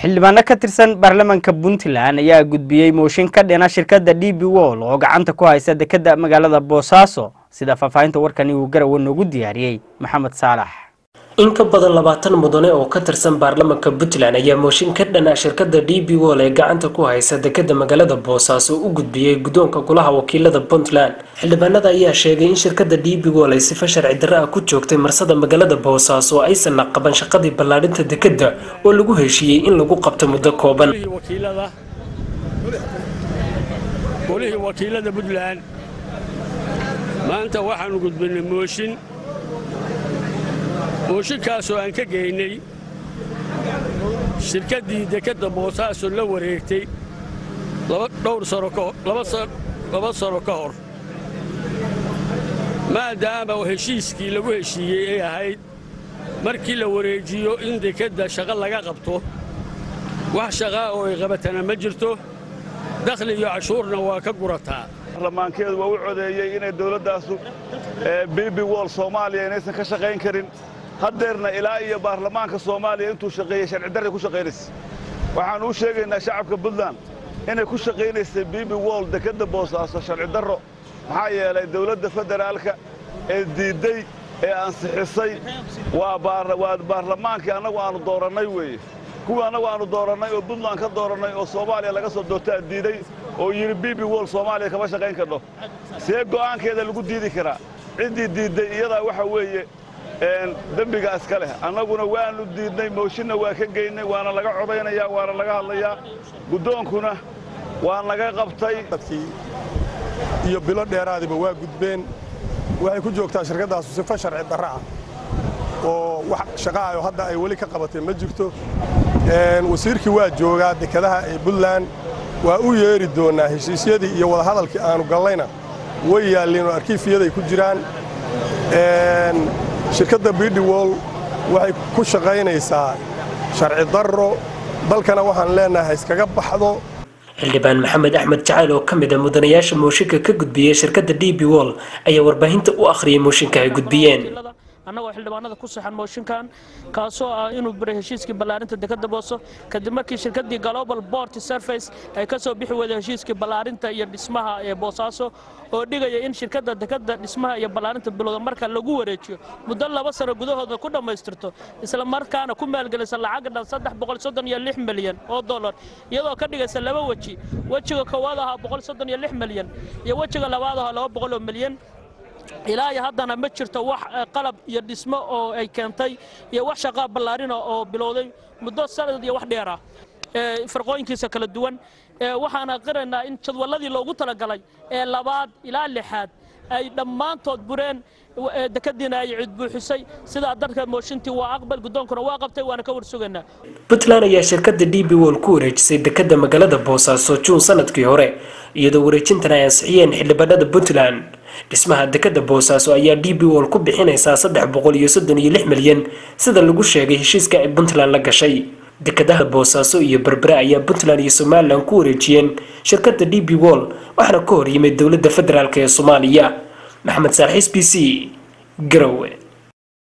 Xildhibaano ka tirsan baarlamaanka Puntland ayaa gudbiyey mooshin ka dhina shirkadda DP World oo gacanta ku haysa dekedda magaalada Boosaaso. Sida faahfaahinta warkani uu Garowe noogu diyaariyey Maxamed Saalax. In ka badan 20 mudane oo ka tirsan baarlamaanka Puntland ayaa mooshin ka dhan ah shirkadda DP World ee gacanta ku haysa dekedda magaalada Boosaaso u gudbiyey guddoonka golaha wakiilada Puntland. Xildhibaanada ayaa sheegay in shirkadda DP World ay sifo sharci darro ah ku joogtay marsada magaalada Boosaaso oo aysan qaban shaqadii ballaadhinta dekedda oo lagu heshiiyey in lagu qabto muddo kooban. Golihii wakiilada Puntland, maanta waxaannu gudbinnay mooshin, mooshinkaasoo aan ka geynay shirkaddii dekedda Boosaaso la wareegtay dhowr 2 sano ka hor, maadaama heshiiskii lagu heshiiyey ay ahayd markii la wareejiyo in dekedda shaqo laga qabto. Wax shaqaa oo ay qabatana ma jirto, dakhli iyo cashuurna waa ka gurataa. Baarlamaankeedu waa u codeeyey inay dawladdaasu DP World Soomaaliya inaysan ka shaqayn karin. Haddeerna ilaa iyo baarlamaanka Soomaaliya intuu shaqeeyey sharci darray ku shaqaynaysa. Waxaannu u sheegaynaa shacabka Puntland inay ku shaqaynaysay DP World dekedda Boosaaso sharci darro, maxaa yeelay dawladda federaalka ee diidday ee ansixisay waa baarlamaankii annagu aannu doorannay weeye. Kuwii annagu aannu doorannay oo Puntland ka doorannay oo Soomaaliya laga soo doortaa diiday oo yidhi DP World Soomaaliya kama shaqayn karno. See go'aankeeda lagu diidi karaa? Ciddii diidday iyadaa waxa weeye dembiga iska leh. Annaguna waannu diidnay, mooshinna waa ka geynay, waana laga codaynayaa, waana laga hadlayaa, guddoonkuna waa naga qabtay. Iyo bilo dheeraadiba waa gudbeen. Waxay ku joogtaa shirkaddaasu sifo sharci darro ah oo wax shaqaayo hadda ay weli ka qabatay ma jirto. Wasiirkii waa joogaa dekadaha ee Puntland, waa u yeeri doonnaa. Heshiisyadii iyo wadahadalkii aanu gallayna way yaalliin oo arkiifiyaday ku jiraan. Shirkadda DP World waxay ku shaqaynaysaa sharci darro, dalkana waxaan leenahay iskaga baxdo. Xildhibaan Maxamed Axmed Jacayl oo ka mid ah mudanayaasha mooshinka ka gudbiyey shirkadda DP World ayaa warbaahinta u akhriyay mooshinka ay gudbiyeen. Annagoo xildhibaanada ku saxan mooshinkan, kaasoo ah inuu buray heshiiskii ballaarinta dekadda Booso kadib markii shirkaddii Global Port Service ay ka soo bixi weyday heshiiskii ballaarinta iyo dhismaha ee Boosaaso, oo dhigaya in shirkadda dekadda dhismaha iyo ballaarinta bilowda marka lagu wareejiyo muddo 2 sano gudahooda ku dhammaystirto, isla markaana ku maalgelisa lacag dhan 336 milyan oo dollar, iyadoo ka dhigaysa laba weji: wejiga koowaad ahaa 136 milyan iyo wejiga labaad ahaa 200 milyan. Ilaa iyo haddana ma jirto wax qalab iyo dhismo oo ay keentay iyo wax shaqaa ballaarina oo bilowday muddo sanad iyo wax dheer ah farqooyinkiisa kala duwan. Waxaan aqrinaynaa in jadwaladii loogu talagalay ee labaad ilaa lixaad ay dhammaantood bureen, dekadiina ay cid buuxisay. Sidaa darteed mooshintii waa aqbal, guddoonkuna waa qabtay, waana ka warsugaynaa. Puntland ayaa shirkadda DP World ku wareejisay dekadda magaalada Boosaaso Juun sanadkii hore, iyadoo wareejintan ay ansixiyeen xildhibaanada Puntland. Dhismaha dekadda Boosaaso ayaa DP World ku bixinaysaa 336 milyan, sida lagu sheegay heshiiska ay Puntland la gashay. Dekadaha Boosaaso iyo Berbere ayaa Puntland iyo Somaliland ku wareejiyeen shirkadda DP World, waxaana ka hor yimid dowladda federaalk ee Soomaaliya. Maxamed Saalax, SBC, Garowe.